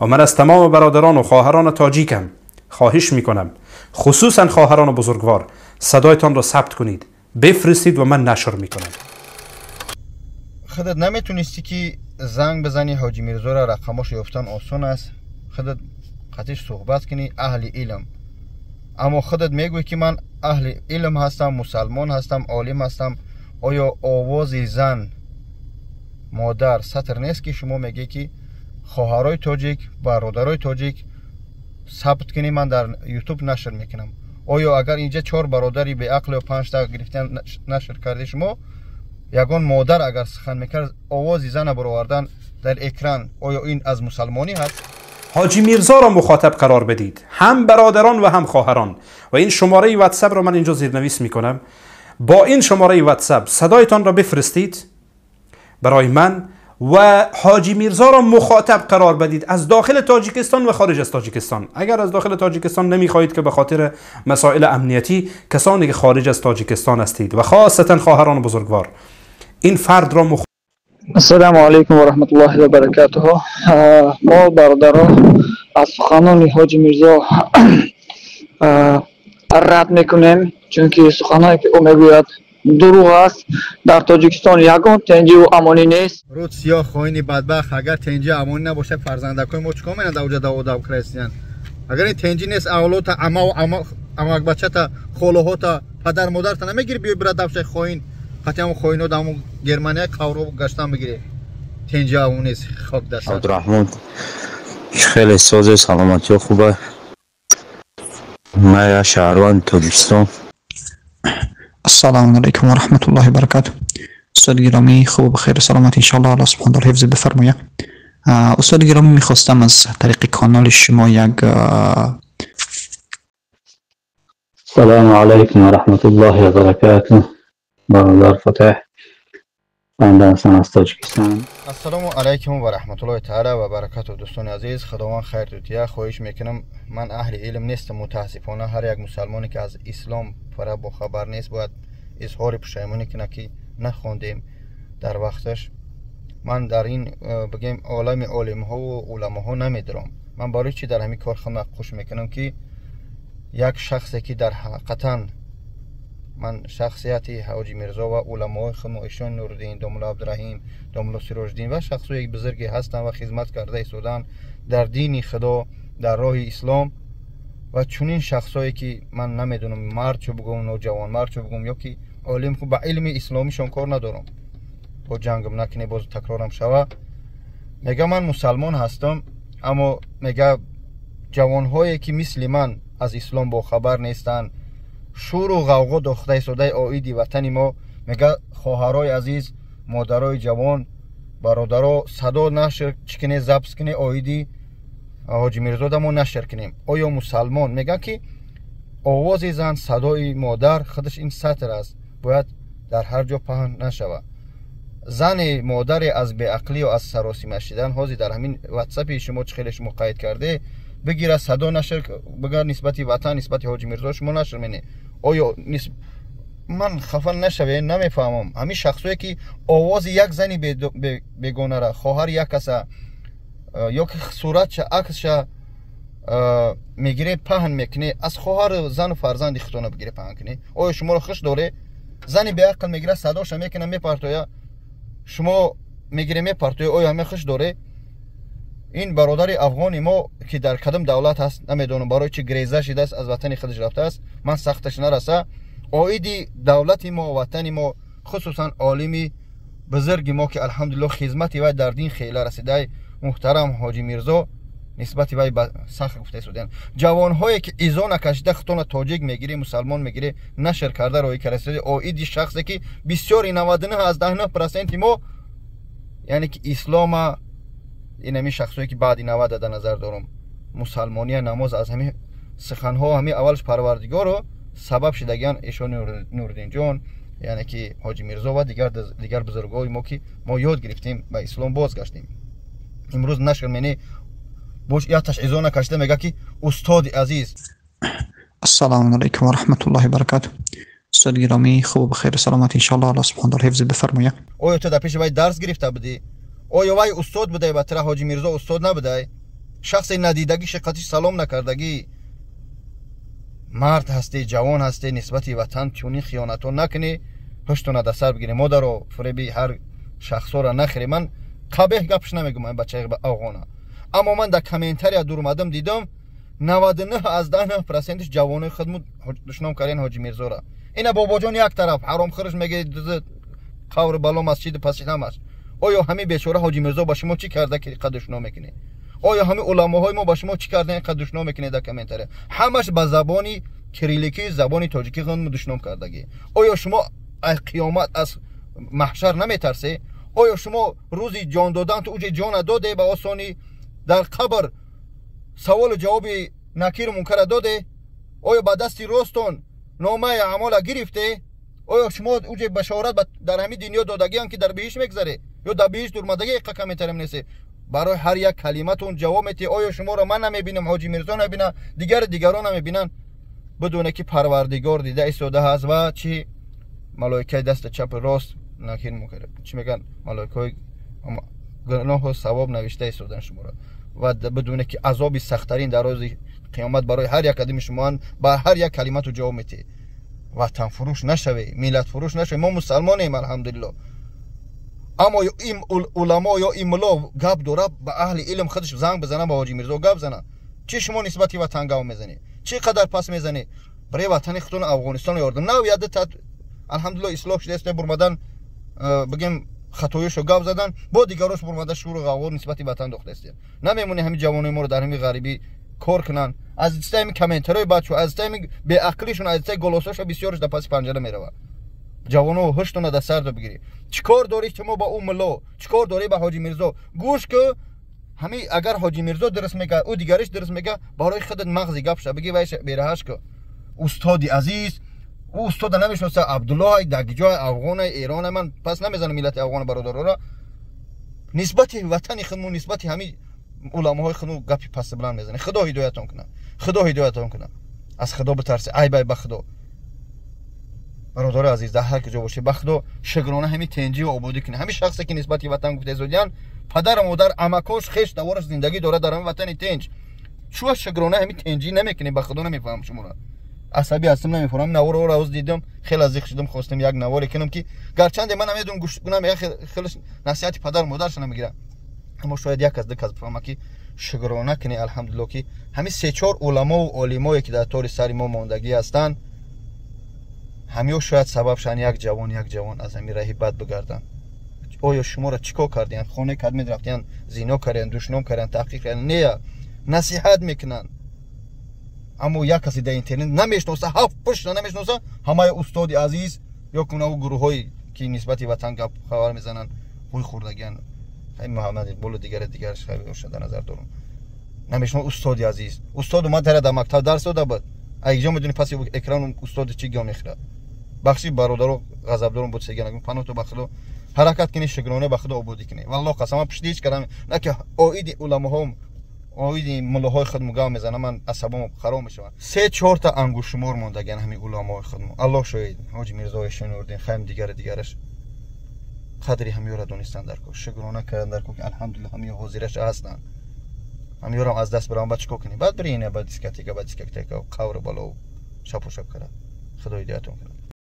و من از تمام برادران و خواهران تاجیکم خواهش میکنم، خصوصا خواهران بزرگوار، صدایتان را ثبت کنید، بفرستید و من نشر میکنم. خودت نمیتونستی که زنگ بزنی حاجی میرزا را، رقماش یافتن آسان است، خودت قطعش صحبت کنی، اهل علم. اما خودت میگوی که من اهل علم هستم، مسلمان هستم، عالم هستم. آیا آواز زن مادر ستر نیست که شما میگی که خواهرای تاجیک، برادرای تاجیک ثبت کنی، من در یوتیوب نشر میکنم؟ آیا اگر اینجا 4 برادری به عقل و 5 تا گرفتن نشر کرده، شما یگان مادر اگر سخن میکرد آواز زن برآوردن در اکران، آیا این از مسلمانی هست؟ حاجی میرزا را مخاطب قرار بدید، هم برادران و هم خواهران. و این شماره واتساپ را من اینجا زیرنویس میکنم. با این شماره واتساپ صدایتان را بفرستید برای من و حاجی میرزا را مخاطب قرار بدید از داخل تاجیکستان و خارج از تاجیکستان. اگر از داخل تاجیکستان نمیخواهید که به خاطر مسائل امنیتی، کسانی که خارج از تاجیکستان هستید و خاصتا خواهران بزرگوار، این فرد را السلام علیکم و رحمت الله و برکاته. ما برادران از سخنان حاجی میرزا رد میکنیم، چون که سخنانی که او میگوید دروغ است. در تاجیکستان یگان تنجی و امانی نیست. رود سیاه خائن بدبخت، اگر تنجی امانی نباشه فرزندکای ما چیکار میکنن در اونجا دو کرستیان؟ اگر این تنجی نیست، اولاد عمه و عمک بچه تا خاله تا پدر مادر تا نمیگیری بیای برا دبشه خائن، حتی هم خائنا در همون گرمانیا قورو گشتن بگیری. تنجی امانی نیست، خاک دست. عبدالرحمن خیلی ساز سلامتی خوبه. من شهروند تاجیکستان. السلام علیکم و رحمت الله و برکاته. استاد گرامی، خوب بخیر سلامت انشالله، الله سبحانه وتعالی حفظ بفرمایه. استاد گرامی، میخواستم از طریق کانال شما یک السلام علیکم و رحمت الله و برکاته. برادر فتح، بنده هستم از تاجیکستان. السلام علیکم و رحمت الله تعالی و برکاته. دوستان عزیز، خداوند خیر دوتیه. خواهش میکنم، من اهل علم نیستم متاسفانه. هر یک مسلمانی که از اسلام فرا با خبر نیست باید اظهار پشیمانی کنه که نخوندیم در وقتش. من در این بگیم عالم عالم ها و علما ها نمیدرم. من برای چی در همین کار خودم خوش میکنم که یک شخصی که در حقیقتا من شخصیت حاجی میرزا و علمای خود ایشان نوردین، داملا عبدالرحیم، داملا سراجدین و شخصای بزرگی هستن و خدمت کرده ایستادن در دین خدا، در راه اسلام. و چنین شخصایی که من نمیدونم مرد چه بگم، نوجوان مرد چه بگم، یا که عالم، خب با علم اسلامیشون کار ندارم، با جنگم نکنه باز تکرارم شوه. میگه من مسلمان هستم، اما میگه جوانهایی که مثل من از اسلام با خبر نیستن، شور و غوغا داخته ایستاده آیدی وطن ما. میگه خواهرای عزیز، مادرای جوان، برادرا، صدا نشر چکنه، ضبط کنه آیدی حاجی میرزا ما نشر کنیم. آیا مسلمان میگه که آواز زن، صدای مادر خودش این ستر است، باید در هر جا پهن نشوه. زن مادر از بیعقلی و از سراسیمه شدن حاضر در همین واتساپ شما چه خیلی شما قید کرده بگیره صدا نشر بگه نسبت وطن، نسبت حاجی میرزا شما نشر منه. آیا من خفه نشوه، نمیفهمم همین شخصایی که آواز یک زنی بیگانه را، خواهر یک کسه یا که صورتش عکسش میگیره پهن میکنه، از خواهر زن و فرزند خودتون بگیره پهن کنه، آیا شما رو خوش داره؟ زنی به عقل میگیره صداش میکنه میپرتویا، شما میگیره میپرتویا، آیا همه خوش داره؟ این برادر افغانی ما که در کدام دولت هست نمیدونم، برای چی گریزه شده است، از وطن خودش رفته است، من سختش نرسه. آیدی دولت ما، وطن ما، خصوصا عالمی بزرگ ما که الحمدلله خدمتی وای در دین خیلی رسیده، محترم حاجی میرزا، نسبت وای سخت گفته سودن. جوانهایی که ایزا نکشیده خودتون تاجیک میگیری، مسلمان میگیری، نشر کرده روی کرده آیدی شخصی که بسیاری 99 از 99% ما، یعنی که اسلام این همین شخصایی که بعد 90 در نظر دارم، مسلمانی نماز از همین سخنها همین اولش پروردگار رو سبب شدگان ایشان نوردین جان، یعنی که حاجی میرزا و دیگر بزرگای ما که ما یاد گرفتیم به اسلام بازگشتیم. امروز نشر منی باش یاتش ایزا نکشته میگه که استاد عزیز. السلام علیکم و رحمت الله و برکاته. استاد گرامی، خوب بخیر سلامت انشالله، الله سبحانه وتعالی حفظ بفرمایه. آیا تو در پیش وای درس گرفته بودی؟ آیا وای استاد بوده و ترا حاجی میرزا استاد نبوده؟ Шахси надидагӣ шиқатиш салом накардагӣ. Мард ҳастӣ, ҷавон ҳастӣ, нисбати ватан чунин хиёнатҳо накунӣ. Ҳуштона дар сар бигирӣ, модаро, фиреби ҳар шахсҳоро нахӯрӣ. Ман қабеҳ гапш намегӯям, ин бачаи афғона, аммо ман дар комментария дуромадам, дидам 99,9 процентиш ҷавонои худму душном карден Ҳоҷи Мирзора. Ина бобоҷон як тараф ҳаромхӯрш меге, қавр бало, масҷиди пасид ҳамаш. Оё ҳамин бечора Ҳоҷи Мирзо ба шумо чӣ карда, ки қад душном мекунед? Оё ҳамин уламоҳои мо ба шумо чӣ карда, ин қад душном мекунед дар комментария? Ҳамаш ба забони кирилликӣ, забони тоҷикӣ худму душном кардагӣ. Оё шумо аз қиёмат, аз маҳшар наметарсед? Оё шумо рӯзи ҷон додан ту уҷе ҷона доде ба осонӣ? Дар қабр саволу ҷавоби накиру мункара доде? Оё ба дасти ростон номаи аъмола гирифте? Оё шумо уҷе башорат дар ҳамин дунё додагиам, ки дар биҳишт мегзаре ё дар биҳишт дурмадагӣ? Қа комментария менависед, барои ҳар як калиматон ҷавоб метиҳед. Оё шуморо ман намебинам, Ҳоҷи Мирзо набинам, дигари дигарон намебинанд? Бидоне ки Парвардигор дида истода ҳаст ва чи малоикаи дасти чапи рост, накир мункар, чӣ мегӯянд, малоикаҳои гуноҳу савоб навишта истодан шуморо. Ва бидоне ки азоби сахттарин дар рӯзи қиёмат барои ҳар як қадими шумо, ба ҳар як калимату ҷавоб метиҳед. Ватанфурӯш нашавед, миллатфурӯш нашавед. Мо мусалмонем, алҳамдулилло, аммо ин уламо ё ин мулло гап дора, ба аҳли илм худаш занг бизана, ба Ҳоҷи Мирзо гап зана. Чӣ шумо нисбати ватан гап мезанед? Чӣ қадар пас мезанед? Барои ватани худтон Афғонистон ёрдам нав яда, алҳамдулилло, ислоҳ шудааст. Бурмадан бигем, хатоёшо гап задан, бо дигарош бурмада шӯру ғавғо нисбати ватан дохтаистем. Намемонӣ ҳамин ҷавонои моро дар ҳамин ғарибӣ кор кунанд. Аз дистаи ҳамин комментариҳои бачо, аз дистаи ҳамин беақлишон, аз дистаи голосоша бисёрш дар паси панҷара меравад. Ҷавоно, ҳуштона дар сар бигирӣ. Чӣ кор дорӣ шумо ба ӯ мулло? Чӣ кор дорӣ ба Ҳоҷи Мирзо? Гӯш ку, ҳамин агар Ҳоҷи Мирзо дуруст мега, ӯ дигариш дуруст мега, барои худат мағзи гапша бигӣ, вайша бераҳаш ку. Устоди азиз, ӯ устода намешноса, Абдуллоҳ даги ҷои афғона, Эрона. Ман пас намезанам миллати афғона, бародарора. Нисбати ватани худмон, нисбати ҳамин уламоҳои худмон гапи пасти баланд мезанем. Худо ҳидоятон кунад, Худо ҳидоятон кунад. Аз Худо битарсе, айб ай, ба Худо. Бародари азиз, дар ҳар куҷо бошед, ба Худо шукрона ҳамин тенҷиву ободӣ кунед. Ҳамин шахсе ки нисбати ватан гуфта зодиян, падару модар, амакош, хеш давораш зиндагӣ дорад дар ҳамин ватани тенҷ. Шуа шукрона ҳамин тенҷӣ намекунед? Ба Худо, намефаҳмам шуморо, асабӣ ҳастам, намефаҳмам. Наворро роз дидам, хеле зиқ шудам, хостам як наворе кунам, ки гарчанде ман намедонам, гӯш кунам, хеле насиҳати падару модарша намегирам, аммо шояд як аз ду кас бифаҳма, ки шукрона кунед, алҳамдулилло, ки ҳамин се-чор уламову олимое ки дар тори сари мо мондагӣ ҳастанд, ҳамиё шояд сабаб шаванд, як ҷавон, як ҷавон аз ҳамин раҳи бад бигарданд. Оё шуморо чӣ кор кардиянд? Хонаи кадмед рафтиянд, зино кардиянд, душном кардиянд, таҳқиқ кардиянд? Не, насиҳат мекунанд. Аммо як касе дар интернет намешноса, ҳафт пушта намешноса, ҳамаи устоди азиз ё кунаву гурӯҳҳое ки нисбати ватан гап хабар мезананд, ҳуй хӯрдагиянд. Муҳаммад Иқболу дигаре дигараш дар назар дорам. Намешно устоди азиз. Устоду ман тара дар мактаб дарс дода буд. Айҷо медони, паси экран устоди чӣ гиё мехӯрад? Бахши, бародаро, ғазабдорум буд, сегана паното. Ба Худо ҳаракат кунӣ, шукрона ба Худо ободӣ кунӣ. Валлоҳ қасам, ман пушти ҳеҷ кардам на, ки оиди уламоҳо, оиди муллоҳои худмо гап мезанам, ман асабом хароб мешавад. Се чорта ангушшумор мондагиан ҳамин уламоҳои худмо, Аллоҳ шоҳид. Ҳоҷи Мирзои Шонурдин, хайм, дигари дигараш. Қадри ҳамёра донистан дар кор, шукрона кардан дар кор, ки алҳамдулилло ҳамё ҳозираша ҳастанд. Ҳамёрам аз даст барам, ба чӣ кор кунем? Баъд бирина ба дискотека, ба дискотека, қавру балову шапу шап карад. Худо ҳидоятон кунад.